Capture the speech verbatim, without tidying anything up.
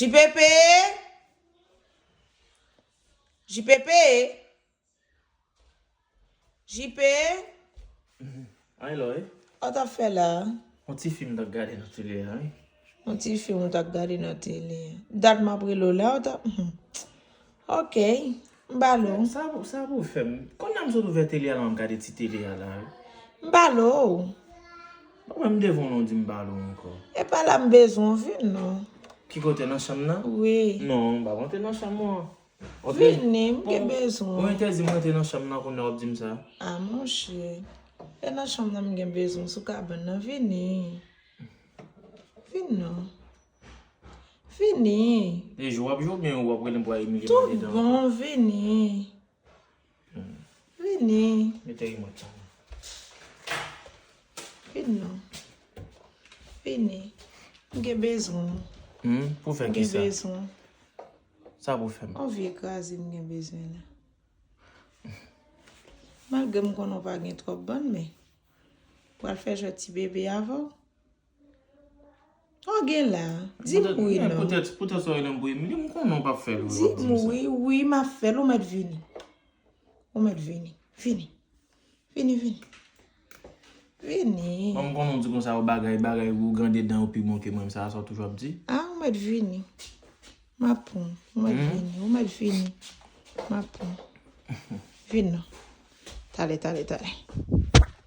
J P P? J P P? J P? Ay, lò, eh? Sa w t ap fè la? Yon ti fim m t ap gade nan tele a, wi. Yon ti fim ou t ap gade nan tele a. Dat m ap rele w la, ou t ap, hmm. Ok, m bale w. Sa, sa pou w fè m? Kounye a m sot ouvè tele a la, m gade ti tele a la, wi. M bale w. Bon, mwen m devan w, non, di m bale w ankò. E pa la m bezwen w, vin non. Ki kote, nan chanm nan? Wi. Non, m p ap rantre nan chanm ou an. Ok. Vini, m gen bezwen w. Ou entèdi m rantre nan chanm nan kounye a w ap di m sa? A, monchè. E nan chanm nan m gen bezwen w, sou kabann nan, vini. Vin non. Vini. E jwe w ap jwe oubyen w ap rele m pou al imilye m andedan? Tout bon, vini. Hmm. Vini. Mete remòt sa. Vin non. Vini. M gen bezwen w. Hmm, pou fè kisa? M gen bezwen w. Sa pou fè m? On vye kraze m gen bezwen la. Malgre m konnen w pa gen twòp bann, men pral fè jwèt ti bebe avè w. Ou gen la. Di m wi non. Poutèt, poutèt sa w rele m pou imilye m, m konnen w p ap fè l, wi, w ap di m sa. Di m wi, wi, m ap fè l, ou mèt vini. Ou mèt vini. Vini. Vini, vini. Vini. Bon, m konnen w di konsa, w bagay, bagay, ou gen de dan yo pi bon ke mwen, sa, sa w toujou ap di. A, ou mèt vini. M ap pran w. Ou mèt vini. Ou mèt vini. M ap pran w. Vin non. Talè, talè, talè.